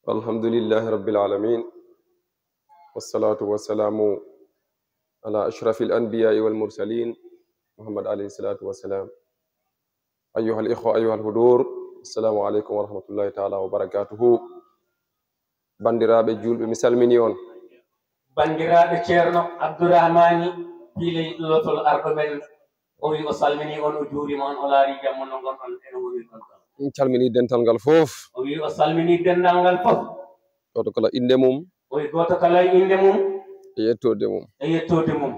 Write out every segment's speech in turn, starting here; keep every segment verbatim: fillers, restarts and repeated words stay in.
الحمد لله رب العالمين، والصلاة والسلام على أشرف الأنبياء والمرسلين، محمد عليه الصلاة والسلام. أيها الإخوة، أيها الحضور، السلام عليكم ورحمة الله تعالى وبركاته. Banndiraaɓe juulɓe, mi salminii on. Banndiraaɓe Ceerno Abdurahmaani Piiley Lotol arɗo men, o wi'i o salminii on, o juuriima on, o laarii jamma no ngonɗon e no wonirɗon ɗon. Min calminii dental ngal fof. O wi'i o salminii dental ngal fof. Gooto kala innde mum. O wi'i gooto kala e innde mum. E yettoode mum. E yettoode mum.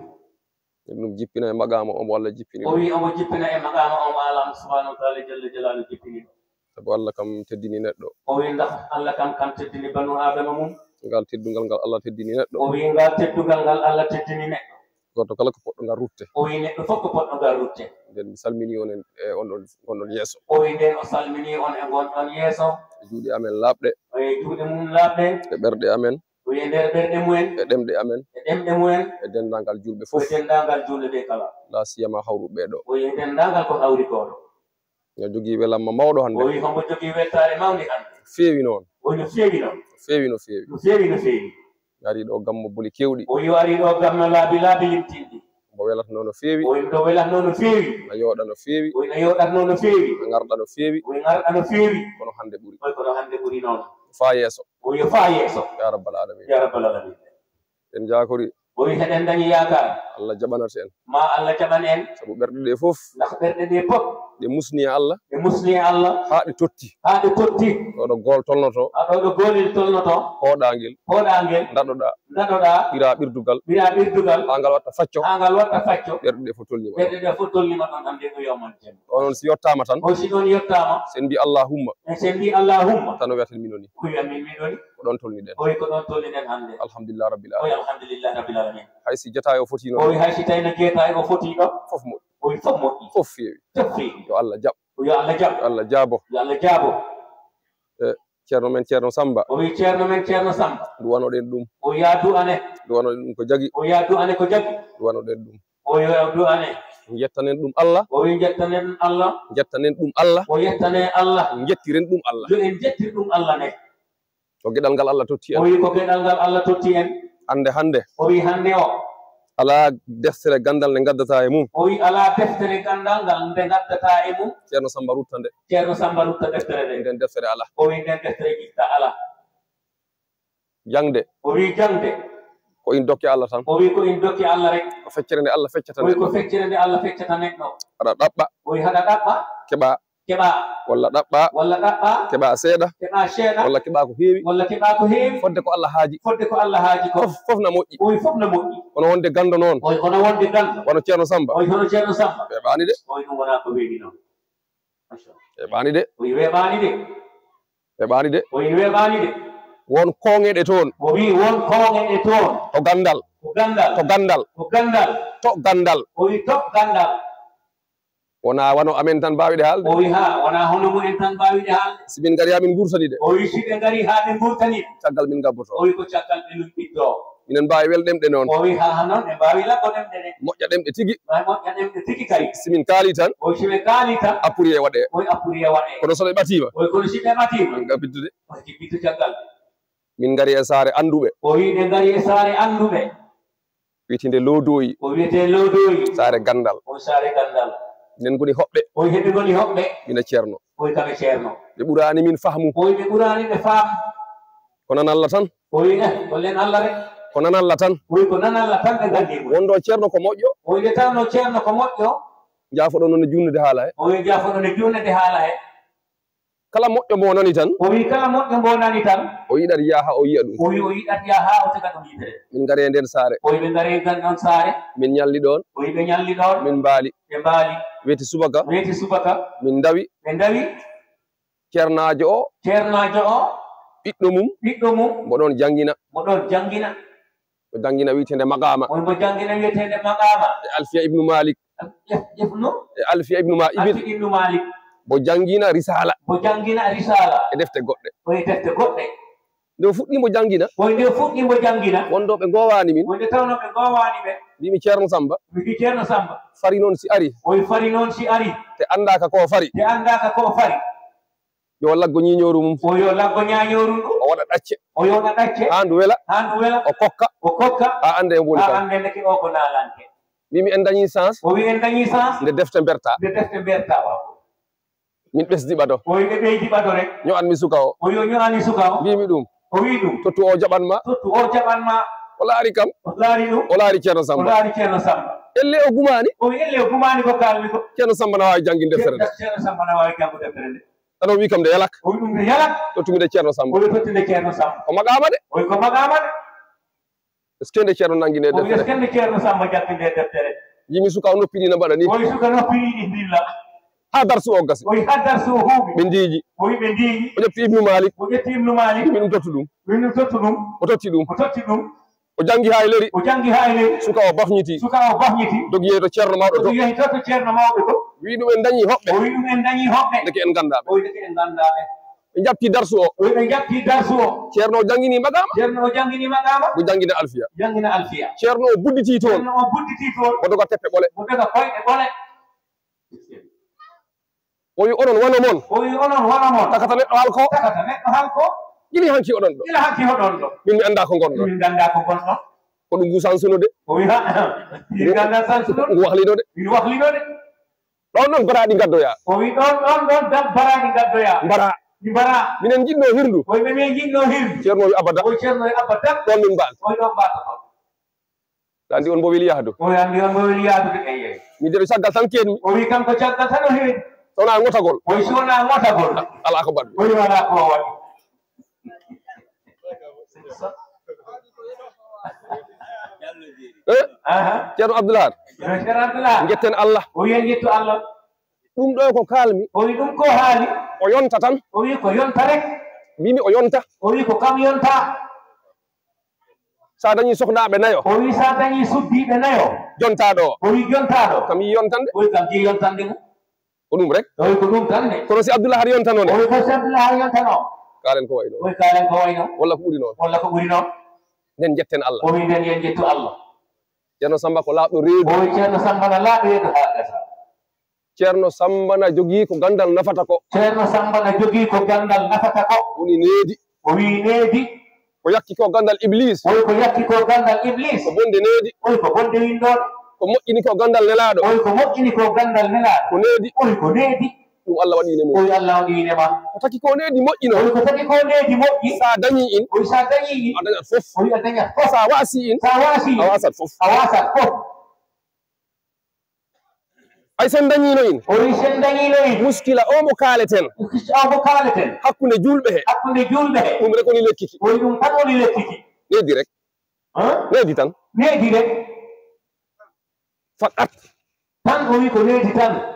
Ɗum jippina e maqaama o mo Allah jippini. O wi'i omo jippina e maqaama o mo Allah subhanahu wa ta'ala jalla jalaaluhu jippini ɗum. Sabu Allah kam teddini neɗɗo. O wi'i ndax Allah kam kan teddini banu Aadama mum. Ngal teddungal ngal Allah teddini neɗɗo. O wi'i ngal teddungal ngal Allah teddini neɗɗo. Gooto kala ko poɗɗo ngal rutte. O wi'i neɗɗo fof ko poɗɗo ngal rutte. Nden mi salminii on e, e on ɗon, ngonɗon yeeso. O wi'i nden o salminii on e ngonɗon yeeso. E juuɗe amen laaɓɗe. E juuɗe mum laaɓɗe. E ɓerɗe amen. O wi'i e nder ɓerɗe mumen. E ɗemɗe amen. E ɗemɗe mumen. E denndaangal juulɓe fof. E denndaangal juulɓe ɓe kala. La siyama hawruɓe ɓee ɗoo. O wi'i e denndaangal ko hawri koo ɗoo. Miɗo jogii welamma mawɗo hannde. O wi'i homo jogii weltaare mawnde hannde. Feewi noon. O wi'i no feewi noon. Feewi no feewi. No feewi, no feewi. Mi arii ɗoo gammo boli keewɗi. O wi'i o arii ɗoo gammo laabi laabi limtinɗi. Mbo welatnoo no feewi. O wi'i mbo welatnoo no feewi. Na yooɗa no feewi. O wi'i na yooɗatnoo no feewi. Na ŋarɗa no feewi. O wi'i ŋarɗa no feewi. Kono hannde ɓuri. O wi'i kono hannde ɓuri noon. Faa yeeso. O wi'i faa yeeso. Ya rabbal aalamiin. Ya rabbal aalamiin. En jaakori. O wi'i heɗen dañi yaakaar. Allah jaɓanata en. Ma Allah jaɓan en. Sabu ɓerɗe ɗee fof. Ndax ɓerɗe ɗee fof. Ɗe musni e Allah. Ɗe musni e Allah. Haa ɗe totti. Haa ɗe totti. Ɗo ɗo gool tolnotoo. Haa ɗo ɗo goolel tolnotoo. Pooɗaangel. Pooɗaangel. Ndaɗoɗaa. Ndaɗoɗaa. Ɓiraa ɓirdugal. Ɓiraa ɓirdugal. Haa ngal watta facco. Haa ngal watta facco. Ɓerɗe ɗee fof tolnii ma. Ɓerɗe ɗee fof tolnii ma ɗon, hannde ko yawmal janngo. O non si yottaama tan. O si ɗon yottaama. So en mbi Allahumma. E so en mbi Allahumma. Tan o wi'ata en miɗo nii. Ko wi'a min miɗo nii. Ko ɗon tolniɗen. O wi'i ko ɗon tolniɗen hannde. Alhamdulillah Rabbil Aalamiin. O wi'i alhamdulillah Rabbil Aalamiin. Hay si jataay o fotii noon. O wi'i hay si tawi no jataay o fotii ɗon. Fof moƴƴi. O wi'i fof moƴƴi. Fof feewi. Fof feewi. Yo Allah jaɓ. Yo Allah jaɓ. Yo Allah jaabo. Yo Allah jaabo. E Ceerno men Ceerno Samba. O wi'i Ceerno men Ceerno Samba. Du'anoɗen ɗum. O wi'i du'ane. Du'anoɗen ɗum ko jagi. O wi'i du'ane ko jagi. Du'anoɗen ɗum. O wi'i du'ane. Njettanen ɗum Allah. O wi'i njettanen Allah. Njettanen ɗum Allah. O yettanen Allah. Njettiren ɗum Allah. Yo en njettir ɗum Allah ne. Ko geɗal ngal Allah totti en. O wi'i ko geɗal ngal Allah totti en. Hannde, hannde. O wi'i hannde o. Alaa deftere ganndal nde ngaddataa e mum. O wi'i alaa deftere ganndal ngal nde ngaddataa e mum. Ceerno Samba rutta nde. Ceerno Samba rutta deftere nde. Nden deftere alaa. O wi'i nden deftere itta alaa. Jaŋde. O wi'i jaŋde. Ko in dokke Allah tan. O wi'i ko in dokke Allah rek. Ko feccere nde Allah feccata neɗɗo. O wi'i ko feccere nde Allah feccata neɗɗo. Aɗa ɗaɓɓa. O wi'i haɗa ɗaɓɓa. Keɓaa. Keɓaa. Walla ɗaɓɓaa. Walla ɗaɓɓaa. Keɓaa seeɗa. Keɓaa seeɗa. Walla keɓaa ko heewi. Walla keɓaa ko heewi. Fodde ko Allah haaji. Fodde ko Allah haaji ko. Fof, fof na moƴƴi. O wi'i fof na moƴƴi. Kono wonde ganndo noon. O wi'i kono wonde ganndo. Wano Ceerno Samba. O wi'i hono Ceerno Samba. Weeɓaani de. O wi'i ɗum wonaa ko weeɓi noon. Weeɓaani de. O wi'i weeɓaani de. Weeɓaani de. O wi'i weeɓaani de. Won kooŋeɗe toon. O wi'i won kooŋeɗe toon. To ganndal. Ko ganndal. To ganndal. Ko ganndal. To ganndal. O wi'i to ganndal. Wonaa wano amen tan mbaawi ɗe haalde. O wi'i haa, wonaa hono mum en tan mbaawi ɗe haalde. Si min ngarii haa min ngurtani ɗe. O wi'i si ɓe ngarii haa ɓe ngurtani ɗe. Caggal min ngabbotoo. O wi'i ko caggal ɓe luɓɓittoo. Minen mbaawi wel ɗemɗe noon. O wi'i haa, haa noon ɓe mbaawi laggo ɗemɗe ɗe. Moƴƴa ɗemɗe tigi. Mbaawi moƴƴa ɗemɗe tigi kay. Si min kaalii tan. O wi'i si ɓe kaalii tan. Appuyee waɗee. O wi'i appuyee waɗee. Kono so ɓe ɓatiima. O wi'i kono si ɓe ɓatiima. Min ngabbittude. O wi'i jibbittu caggal. Min ngarii e saare annduɓe. O wi'i ɓe ngarii e saare annduɓe. Wi'etee nde Loodooyi. O wi'etee Loodooyi. Saare ganndal. O saare ganndal. Minen ngoni hoɓɓe. O wi'i heɓe ngoni hoɓɓe. Mina Ceerno. O wi'i kamɓe Ceerno. Ɓe ɓuraani min fahmu. O wi'i ɓe ɓuraani ɓe fahmu. Ko nan Allah tan. O wi'i eh, ko len Allah rek. Ko nan Allah tan. O wi'i ko nan Allah tan ɓe nganndi mo. Wonde Ceerno ko moƴƴo. O wi'i nde tawnoo Ceerno ko moƴƴo. Njaafoɗon non e juulnude haala he. O wi'i njaafoɗon e juulnude haala he. Kala moƴƴo mo nani tan. O wi'i kala moƴƴo mo nani tan. O yiɗat yaha o yi'a ɗum. O wi'i o yiɗat yaha o taga ɗum yitere. Min ngari e nden saare. O wi'i ɓe ngari e ngan ɗon saare. Min ñalli ɗon. O wi'i ɓe ñalli ɗon. Min mbaali. Ɓe mbaali. Weeti subaka. Weeti subaka. Min ndawi. Ɓe ndawi. Ceernaajo o. Ceernaajo o. Ɓiɗɗo mum. Ɓiɗɗo mum. Mbo ɗon janngina. Mbo ɗon janngina. Mbo janngina wi'eteende Maqaama. O mbo janngina wi'eteende Maqaama. E Alfiya Ibnu Maalik. Jef-, jefnu? E Alfiya Ibnu Ma-, Ibn. Alfiya Ibnu Maalik. Mbo janngina Risaala. Mbo janngina Risaala. E defte goɗɗe. O e defte goɗɗe. Nde o fuɗɗii mbo janngina. O nde o fuɗɗii mbo janngina. Wonde ɓe ngoowaani min. Wonde tawnoo ɓe ngoowaani ɓe. Mbiimi Ceerno Samba. Mbiimi Ceerno Samba. Fari noon si ari. O fari noon si ari. Te anndaaka ko o fari. Te anndaaka ko o fari. Yo laggo ñiiñooru mum. O yo laggo ñaañooru ndu. O waɗa ɗacce. O yoɗa ɗacce. Haa ndu wela. Haa ndu wela. O kokka. O kokka. A annda e woni kam. A annda ndeke o ko naalanke. Mimi en dañi chance. O wi en dañi chance. Nde defte mberta. Nde defte mberta, waaw. Min ɓesdi ɓado. O wi ɓe ɓeydi ɓado rek. Ño'an mi suka o. O yo ño'ani suka o. Mbimi ɗum. O wi ɗum. Tottu o jaɓan ma. Tottu o jaɓan ma. O laari kam. O laari ɗum. O laari Ceerno Samba. O laari Ceerno Samba. Elle o gumaani. O wi elle o gumaani ko kaalmi ko. Ceerno Samba na waawi jannginde deftere nde. Ceerno Samba na waawi janngude deftere nde. Tan o wi kam nde yalak. O wi ɗum nde yalak. Tottu mi nde Ceerno Samba. O wi totti nde Ceerno Samba. Ko maqaama de. O wi ko maqaama de. Eskende Ceerno nangi nde deftere. O wi eskende Ceerno Samba jaggi nde deftere. Yimi suka o noppi ɗi no mbaɗa ni. O wi suka noppi ɗi ɗi ndilla. Haa darsu o gasi. O wi haa darsu o huuɓi. Ɓe ndiiji. O wi ɓe ndiiji. O ƴetti Ibnu Malik. O ƴetti Ibnu Malik. Min ɗum tottu ɗum. Min ɗum tottu ɗum. O totti ɗum. O totti ɗum. O jangi haa e leri. O jangi haa e leri. Suka o bafñiti. Suka o bafñiti. Dogi yehi to Ceerno mawɗo to. Dogi yehi to, to Ceerno mawɗo to. Wi ɗum en dañi hoɓɓe. O wi ɗum en dañi hoɓɓe. Ndeke en ganda ɓe. O wi ndeke en ganda ɓe. Ɓe jaɓti darsu o. O wi ɓe jaɓti darsu o. Ceerno o jangini maqaama. Ceerno o jangini maqaama. Mo jangina Alfiya. Jangina Alfiya. Ceerno o budditi toon. Ceerno o budditi toon. Mo doga teppe ɓole. Mo doga koyɗe ɓole. O wi onon wano mon. O wi onon wano mon. Takata neɗɗo halko. Takata neɗɗo halko. Gila hanki oɗon ɗo. Gila hanki oɗon ɗo. Min mi anndaa ko ngonɗon. Min mi anndaa ko ngonɗon. Ko ɗum ngu sansuno de. O wi ha. Min mi anndaa sansuno. Ngu wahlino de. Min wahlino de. Ɗon ɗon baraaɗi ngaddoyaa. O wi ɗon ɗon ɗon dam baraaɗi ngaddoyaa. Mbaraa. Ɗi mbaraa. Minen njiɗnoo hirndu. O wi ɓe min njiɗnoo hirndu. Ceerno o wi abada. O wi Ceerno o wi abada. Ɗon min mbaal. O wi ɗon mbaal. Ɗa anndi on mbo weli yahdu. O wi anndi on mbo weli yahdu de, eyye. Mi dero caggal tan keedmi. O wi kanko caggal tan o heedi. So wonaa ngotagol. O wi so wonaa ngotagol. Alaa ko baɗmi. O wi alaa ko waɗi. Eh? Aha. Ceerno Abdoulahad. Ceerno Abdoulahad. Njetten Allah. O wi en njettu Allah. Ɗum ɗo ko kaalmi. O wi ɗum ko haali. O yonta tan. O wi ko yonta rek. Mbimi o yonta. O wi ko kam yonta. Sa dañi sohnaaɓe nayo. O wi sa dañi suddiiɓe nayo. Jontaaɗo o. O wi jontaaɗo. Kam yi yontande. O wi kam yi yontande mo. Ko ɗum rek. O wi ko ɗum tan de. Kono si Abdoulahad yontano nde. O wi ko si Abdoulahad yontano. Kaalen ko wayi noon. O wi kaalen ko wayi noon. Walla ko ɓuri noon. Walla ko ɓuri noon. Nden jetten Allah. O wi nden yen jettu Allah. Ceerno Samba ko laaɓɗo reedu. O wi Ceerno Samba na laaɓi reedu haa gasa. Ceerno Samba na jogii ko ganndal nafata ko. Ceerno Samba na jogii ko ganndal nafata ko. Woni needi. O wi needi. Ko yakki ko ganndal Iblis. O wi ko yakki ko ganndal Iblis. Ko bonde needi. O wi ko bonde winndooɗo. Ko moƴƴini ko ganndal Nelaaɗo. O wi ko moƴƴini ko ganndal Nelaaɗo. Ko needi. O wi ko needi. Ɗum Allah waɗi ne mo. O wi Allah waɗi ne ma. Ko taki ko needi moƴƴi noon. O wi ko taki ko needi moƴƴi. Sa dañi in. O wi sa dañi in. A dañat fof. O wi a dañat fof. Sa waasi in. Sa waasi in. A waasat fof. A waasat fof. Ay, sen dañiino in. O wi sen dañiino in. Muskila o mo kaaleten. Muskila o mo kaaleten. Hakkunde juulɓe he. Hakkunde juulɓe he. Ɗum rek woni lekki ki. O wi ɗum tan woni lekki ki. Needi rek. Hã? Needi tan. Needi rek. Fakat. Tan o wi ko needi tan.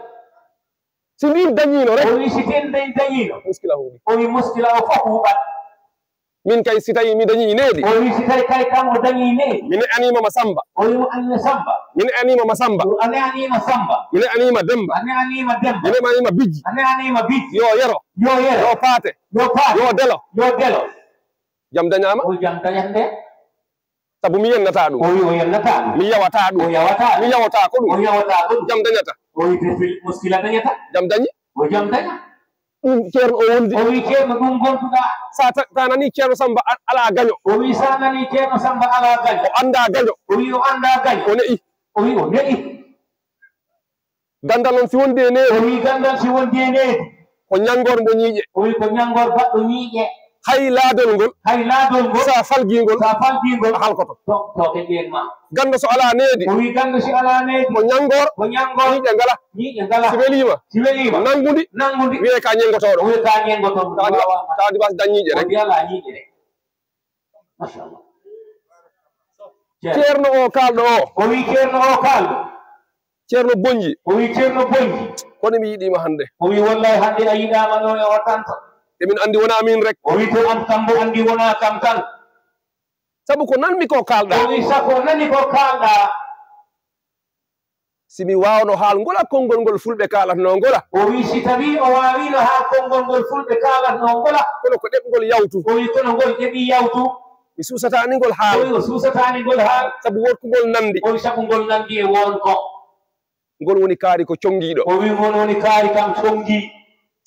Si min dañiino rek. O wi si ten dañ-, dañiino. Muskila huuɓi. O wi muskila o fof huuɓat. Min kay, si tawi mi dañii needi. O wi, si tawi kay kam o dañii needi. Mi ne'aniima ma Samba. O wi, mo anni Samba. Mi ne'aniima ma Samba. O ne'aniima Samba. Mi ne'aniima Demba. A ne'aniima Demba. Mi ne'aniima Bijji. A ne'aniima Bijji. Yo yero. Yo yero. Yo paate. Yo paate. Yo delo. Yo delo. Jam dañaama. O jam dañat nde. Sabu mi yennataa ɗum. O wi, o yennataa ɗum. Mi yawataa ɗum. O yawataa ɗum. Mi yawataa ko ɗum. O yawataa ko ɗum. Jam dañata. O wi, muskila dañata. Jam dañi. O jam daña. Ɗum ceerno o wondi. O wi ceerno ɗum gonduɗaa. Sa ta-, ta nani ceerno Samba a-, alaa gaño. O wi sa nani ceerno Samba alaa gaño. O anndaa gaño. O wi o anndaa gaño. O ne'i. O wi o ne'i. Ganndal on si wondi e needi. O wi ganndal si wondi e needi. Ko ñanngoor mbo ñiiƴe. O wi ko ñanngoor baɗɗo ñiiƴe. Hay laadol ngol. Hay laadol ngol. Sa falgii ngol. Sa falgii ngol. A halkoto. To, to ɓe ɓeen ma. Ganndo so alaa needi. O wi ganndo si alaa needi. Ko ñanngoor. Ko ñanngoor. Ñiiƴe ngala. Ñiiƴe ngala. Si weliima. Si weliima. Nanngundi. Nanngundi. Wiyee ka ñenngotooɗo. O wiyee ka ñenngotooɗo. Tawa ndi wa-, tawa ndi waasi dañ ñiiƴe rek. O ndi alaa ñiiƴe rek. Machallah. Ceerno. Ceerno o kaalɗo o. O wi ceerno o kaalɗo. Ceerno Bonji. O wi ceerno Bonji. Kono mi yiɗii ma hannde. O wi wallahi hannde a yiɗaama noon e o tanto. E min anndi wonaa min rek. O wi to an kambo anndi wonaa kam tan. Sabu ko nanmi ko kaalɗaa. O wi sabu nani ko kaalɗaa. Si mi waawno haal ngola konngol ngol fulɓe kaalatnoo ngola. O wi si tawii o waawiino haal konngol ngol fulɓe kaalatnoo ngola. Kono ko ɗeɓngol yawtu. O wi kono ngol ɗeɓii yawtu. Mi suusataani ngol haal. O wi o suusataani ngol haal. Sabu workugol nanndi. O wi sabu ngol nanndi e wonko. Ngol woni kaari ko conngiiɗo. O wi ngol woni kaari kam conngi.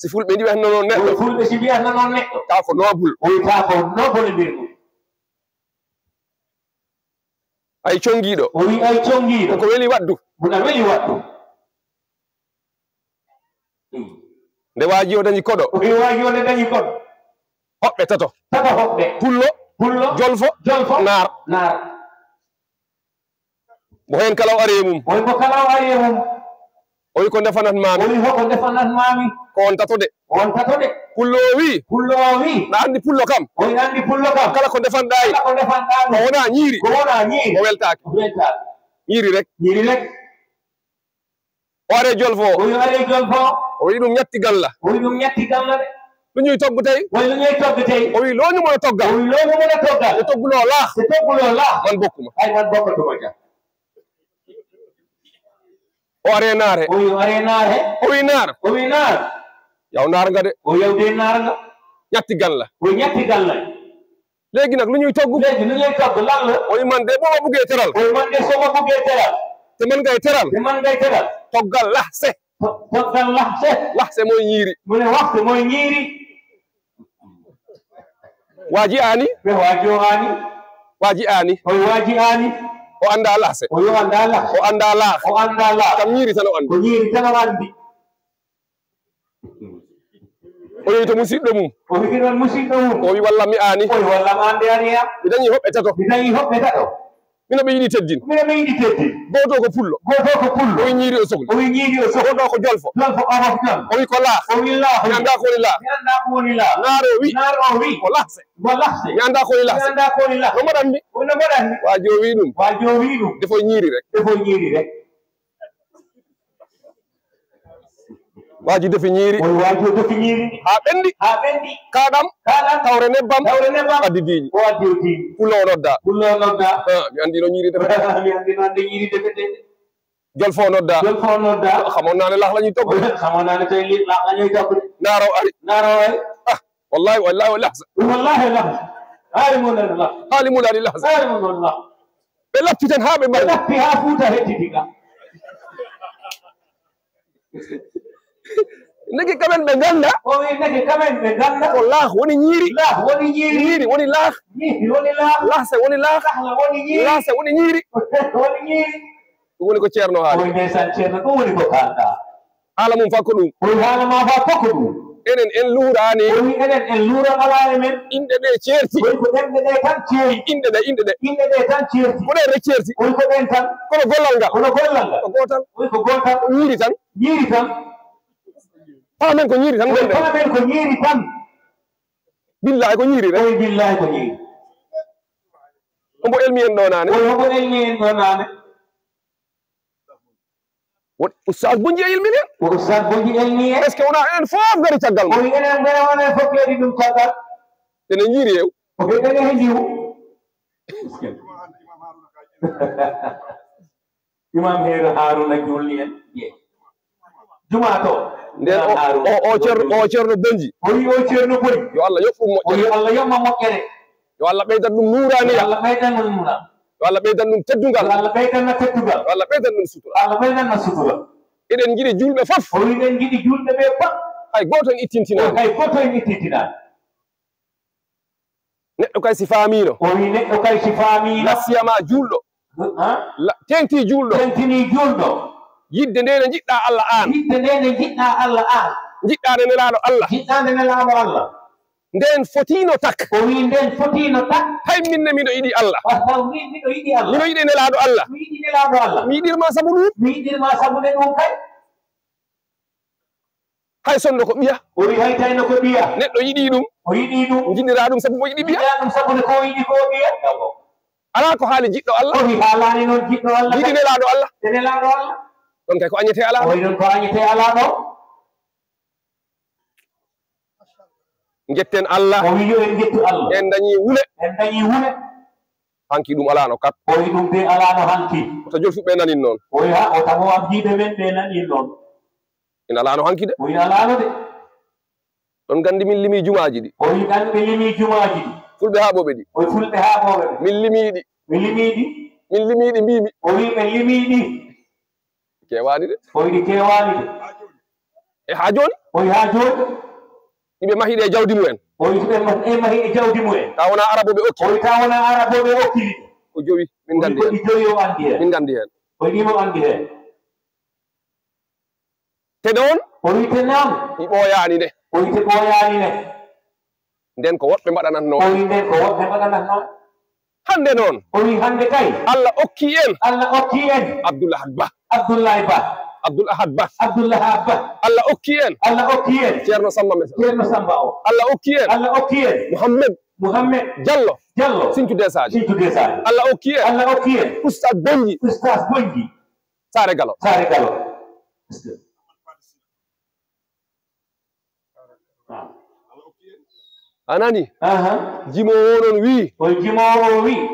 Si Fulɓe ndi wi'atno non neɗɗo. O wi'i Fulɓe si wi'atno non neɗɗo. Tawa ko noble. O wi'i tawa ko noble e nder ɗum. Ay congiiɗo. O wi'i ay congiiɗo. Ko ko weli waɗdu. Muna weli waɗdu. Hmm. Nde waaji o dañi koɗo. O wi'i waaji o nde dañi koɗo. Hoɓɓe tato. Tato hoɓɓe. Pullo. Pullo. Jolfo. Jolfo. Naar. Naar. Mo heen kala o ari e mum. O wi'i mo kala o ari e mum. O wi'i ko ndefanat maami. O wi'i hoko ndefanat maami. Ko on tato de. On tato de. Pullo o wi'i. Pullo o wi'i. Na anndi pullo kam. O wi'i anndi pullo kam. Kala ko ndefanɗaa e. Kala ko ndefanɗaa ɗum. Ko wonaa ñiiri. Ko wonaa ñiiri. O weltaaki. O weltaaki. Ñiiri rek. Ñiiri rek. O ari e jolfo o. O wi'i o ari e jolfo o. O wi'i ɗum ñatti galla. O wi'i ɗum ñatti galla de. Lu ñuy togg tey? O wi'i lu ñuy togg tey? O wi'i looñu mo no toggal. O wi'i looñu mo no toggal. Te togguloo laax. Te togguloo laax. Man bokkuma. Ay, man bokkatuma ja. O ari e naare. O wi'i o ari e naare. O wi'i naar. O wi'i naar. Yaw naar nga de. O yaw de naar nga. Ñatti galla. O wi'i ñatti galla. Léegi nag lu ñuy togg? Léegi lu ñuy togg, lan la? O wi'i man de boo ma buggee teral. O wi'i man de soo ma buggee teral. Te man ngay teral. Te man ngay teral. Toggal laxse. To-, toggal laxse. Laxse mooy ñiiri. Mu ne waxtu mooy ñiiri. Waaji aani. Ɓe waaji o aani. Waaji aani. O wi'i waaji aani. O anndaa laxse. O yo anndaa laxse. O anndaa laax. O anndaa laax. Kam ñiiri tan o anndi. Ko ñiiri tan o anndi. O yehi to musiɗɗo mum. O wi'i ɗon musiɗɗo mum. O wi'i, "Walla mi aani." O wi'i, "Walla mi aani, aani ya." Mi dañi hoɓɓe tato. Mi dañi hoɓɓe tato. Mino ɓe yiɗi teddin. Mino ɓe yiɗi teddin. Gooto ko pullo. Gooto ko pullo. O wi'i ñiiri o sohli. O wi'i ñiiri o sohli. Gooto ko jolfo. Jolfo, o ko jolfo. O wi'i ko laax. O wi'i laax. Mi anndaa ko woni laax. Mi anndaa ko woni laax. Naar o wi'i. Naar o wi'i. Ko laxse. Ko laxse. Mi anndaa ko woni laxse. Mi anndaa ko woni laxse. No mbaɗan mi? O wi'i no mbaɗan mi? Waaji o wi'i ɗum. Waaji o wi'i ɗum. Defoy ñiiri rek. Defoy ñiiri rek. Waaji defi ñiiri. O wi'i waaji o defi ñiiri. Haa ɓenndi. Haa ɓenndi. Kaaɗam. Kaaɗam. Tawre nebbam. Tawre nebbam. Addi diiƴi. O addi o diiƴi. Pullo o nodda. Pullo o nodda. Ah, mi anndi no ñiiri defete. Mi anndi no hande ñiiri defete. Jolfo o nodda. Jolfo o nodda. Xamoon naa ne laax la ñuy togg. Xamoon naa ne tey lii laax la ñuy togg. Naar o ari. Naar o ari. Ah, wallaahi, wallaahi, wallaahi. Wallaahi, wallaahi. Haali mun ari laax. Haali mun ari laax. Haali mun ari laax. Ɓe lappi tan haa ɓe mbaɗi. Ɓe lappi haa Fuuta hettiti ka. Ndeke kamen ɓe ngannda. O wi'i ndeke kamen ɓe ngannda. Ko laax woni ñiiri. Laax woni ñiiri. Ñiiri woni laax. Ñiiri woni laax. Laxse woni laax. Laxla woni ñiiri. Laxse woni ñiiri. Woni ñiiri. Ɗum woni ko Ceerno haali. O wi'i ndeysaan Ceerno, ɗum woni ko kaalɗaa. Haala mum fof ko ɗum. O wi'i haala maa fof ko ɗum. Enen en luuraani. O wi'i enen en luura alaa e men. Inɗe ɗe ceerti. O wi'i ko ɗemɗe ɗe tan ceerti. Inɗe ɗe, inɗe ɗe. Inɗe ɗe tan ceerti. Ko ɗen rek ceerti. O wi'i ko ɗen tan. Kono gollal ngal. Kono gollal ngal. Ko gootal. O wi'i ko gootal. Ko ñiiri tan. Ñiiri tan. Paamen ko ñiiri tan. O wi'i gonɗen. Paamen ko ñiiri tan. Billaahi ko ñiiri rek. O wi'i billaahi ko ñiiri. Hombo elmi en ɗo naane? O wi'i hombo elmi en ɗo naane? Won Ustaas Bonji e ilmini en. Ko Ustaas Bonji elmi en. Est-ce que wonaa enen fof ngari caggal mum? O wi'i enen ngara wona fof kadi ɗum caggal. Enen njiiri yew. O wi'i enen he ndiwu. Imam Heero Haaruna julni en. Juma to. Nden o, o, o Ceerno, o Ceerno Bonji. O wi'i o Ceerno Bonji. Yo Allah yoɓ ɗum moƴƴere. O wi'i Allah yoɓ ma moƴƴere. Yo Allah ɓeydan ɗum nuuraaniya. Yo Allah ɓeydan ɗum nuura. Yo Allah ɓeydan ɗum teddungal. Yo Allah ɓeydan ma teddungal. Yo Allah ɓeydan ɗum sutura. Allah ɓeydan ma sutura. Eɗen njiɗi juulɓe fof. O wi'i eɗen njiɗi juulɓe ɓe fof. Hay gooto en ittintinaa. Hay gooto en ittintinaa. Neɗɗo kay si faamiino. O wi'i neɗɗo kay si faamiino. Nasiyama juulɗo. Ha? La-, teŋti juulɗo. Teŋtini juulɗo. Yidde nde ne njiɗɗaa Allah aan. Yidde nde ne njiɗɗaa Allah aan. Njiɗɗaa nde nelaaɗo Allah. Njiɗɗaa nde nelaaɗo Allah. Nden fotiino tak. O wi'i nden fotiino tak. Hay min ne miɗo yiɗi Allah. Wa taw min miɗo yiɗi Allah. Miɗo yiɗi nelaaɗo Allah. Mi yiɗi nelaaɗo Allah. Mi yiɗir ma sabu ɗum. Mi yiɗir ma sabu nde ɗum kay. Hay sonno ko ɓiya. O wi'i hay tayno ko ɓiya. Neɗɗo yiɗi ɗum. O yiɗi ɗum. Njiɗiraa ɗum sabu mo yiɗi ɓiya. Yiɗaa ɗum sabu ne ko o yiɗi ko o ɓiya. Alaa ko haali jiɗɗo Allah. O wi'i haalaani noon jiɗɗo Allah. Yiɗi nelaaɗo Allah. E nelaaɗo Allah. Ɗon kay ko añetee alaa ɗo. O wi'i ɗon ko añetee alaa ɗo. Njetten Allah. O wi'i yo en njettu Allah. En dañii wule. En dañii wule. Hanki ɗum alaano kat. O wi'i ɗum de alaano hanki. Wota jolfuɓe nanin noon. O wi'i ha, wota mo am jiiɓe men ɓe nanin noon. Ina alaano hanki de. O wi'i alaano de. Ɗon gandi min limi jumaaji ɗi. O wi'i gandi ɓe limi jumaaji ɗi. Fulɓe haa ɓooɓe ɗi. O wi'i fulɓe haa ɓooɓe ɗi. Min limi ɗi. Ɓe limi ɗi. Min limi ɗi mbimi. O wi'i ɓe limi ɗi. Keewaani de. O wi'i keewaani de. E haa jooni? O wi'i haa jooni. Iɓe mahi ɗe e jawdi mumen. O wi'i ɓe ma-, ɓe mahi e jawdi mumen. Tawa wonaa Arabooɓe okki. O wi'i tawa wonaa Arabooɓe okki ɗi. Ko jowi, min nganndi heen. Ko ɗi jowi o anndi heen. Min nganndi heen. Ko ɗi mo anndi heen. Te ɗon? O wi'i te naam. Ɗi ɓooyaani ne. O wi'i te ɓooyaani ne. Nden ko woɓɓe mbaɗanatnoo. O wi'i nden ko woɓɓe mbaɗanatnoo. Hannde noon. O wi'i hannde kay. Alla okki en. Alla okki en. Abdoul Ahad Ba. Abdoulaye Ba. Abdoul Ahad Ba. Abdoul Ahad Ba. Alla okki en. Alla okki en. Ceerno Samba Mesa. Ceerno Samba o. Alla okki en. Alla okki en. Mohamed. Mohamed. Jallo. Jallo. Sinthiou Dessaji. Sinthiou Dessaji. Alla okki en. Alla okki en. Oustaz Bonnji. Oustaz Bonnji. Saare Galo. Saare Galo. A nani? Aha. Jimoowo o non wi'i. O jimoowo o wi'i.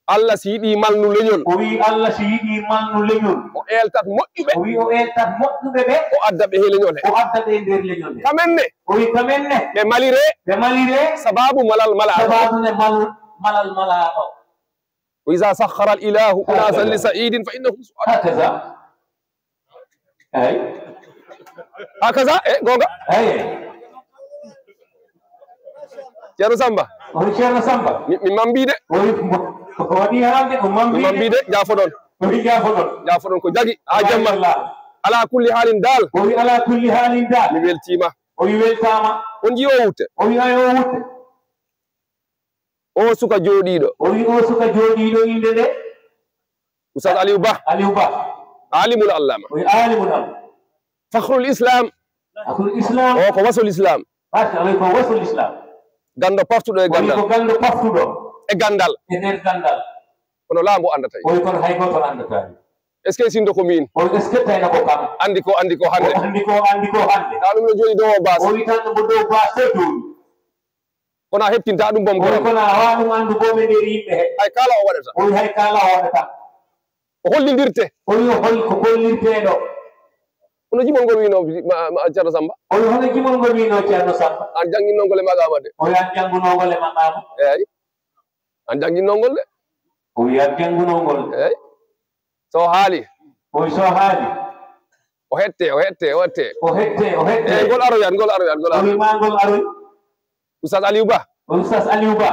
Alla si yiɗi malnu leñol. O wi'i Alla si yiɗi malnu leñol. O eeltat moƴƴuɓe. O wi'i o eeltat moƴƴuɓe ɓe. O adda ɓe he leñol he. O adda ɓe nder leñol he. Kamen ne. O wi'i kamen ne. Ɓe malire. Ɓe malire. Sababu malal malaaɗo. Sababu ne mal-, malal malaaɗo. وإذا سخر الإله أناسا لسعيد فإنهم سعداء. Hakaza. Ay. Hakaza, eh, gonga? Ay. Ceerno Samba. O wi'i Ceerno Samba. Mi, mi mambi de. O wi'i mo, o waɗi haalde, o mambi de. Mi mambi de, jaafoɗon. O wi'i jaafoɗon. Jaafoɗon ko jagi, haa jemma. Alhamdulillah. Ala kulli haalin daal. O wi'i ala kulli haalin daal. Mi weltiima. O wi'i weltaama. On nji'i o wutte? O wi'i ay o wutte. O suka jooɗiiɗo. O wi'i o suka jooɗiiɗo innde nde? Oustaz Aliou Ba. Aliou Ba. Alimul Allama. O wi'i alimul am. Fakhrul Islam. Fakhrul Islam. O ko wasul Islam. Masha Allah, ko wasul Islam. Ganndo paftuɗo e ganndal. O wi'i ko ganndo paftuɗo. E ganndal. E nder ganndal. Kono laamu anndata. O wi'i kono hay gooto anndataa. Est-ce que sinndo ko miin? O wi'i est-ce que tawno ko kam? Anndi ko, anndi ko hannde. O anndi ko, anndi ko hannde. Taa ɗum no jooɗi dow o baas. O wi'i tan no mo dow baas o jooɗi. Kono a heptintaa ɗum boom. O wi'i kono a waawaa ɗum anndu boom e nder yimɓe he. Hay kala o waɗata. O wi'i hay kala o waɗata. O hollindirte. O wi'i o hol-, ko hollirteeɗo. Hono jimol ngol wi'unoo ma, ma, Ceerno Samba? O wi'i hono jimol ngol wi'unoo Ceerno Samba? An jannginnoongol e maqaama de. O wi'i an janngunoongol e maqaama? Eey. An jannginnoongol de. O wi'i an janngunoongol. Eey. So o haali. O wi'i so o haali. O hette, o hette, o hette. O hette, o hette. Eey, ngol aroyat, ngol aroyat, ngol aroyat. O wi'i ma ngol aroy. Oustaz Aliou Ba. Oustaz Aliou Ba.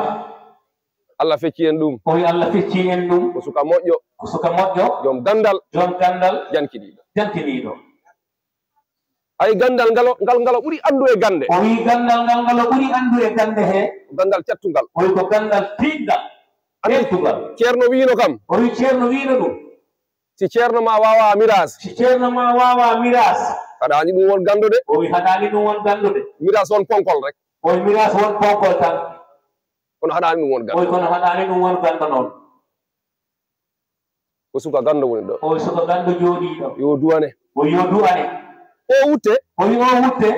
Allah fecci en ɗum. O wi'i Allah fecci en ɗum. Ko suka moƴƴo. Ko suka moƴƴo. Joom ganndal. Joom ganndal. Jankiniiɗo. Jankiniiɗo. Ay ganndal ngal, ngal, ngal o ɓuri anndu e gannde. O wi'i ganndal ngal, ngal o ɓuri anndu e gannde he. Ko ganndal cattungal. O wi'i ko ganndal tiiɗngal. Anndi, teddungal. Ceerno wi'uno kam. O wi'i Ceerno wi'uno ɗum. Si Ceerno maa waawaa miraas. Si Ceerno maa waawaa miraas. Haɗaani ɗum won ganndo de. O wi'i haɗaani ɗum won ganndo de. Miraas won ponkol rek. O wi'i miraas won ponkol tan. Kono haɗaani ɗum won ganndo. O wi'i kono haɗaani ɗum won ganndo noon. Ko suka ganndo woni ɗo. O suka ganndo jooɗiiɗo. Yo du'ane. O yo du'ane. O wutte. O wi'i o wutte.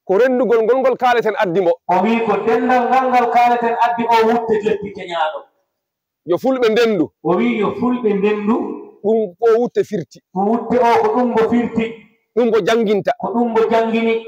Ko renndugol ngol ngol kaaleten addi mo. O wi'i ko denndal ngal ngal kaaleten addi o wutte leppi keñaaɗo. Yo fulɓe ndenndu. O wi'i yo fulɓe ndenndu. Ɗum ko wutte firti. Ko wutte o ko ɗum ngo firti. Ɗum ngo jannginta. Ko ɗum ngo janngini.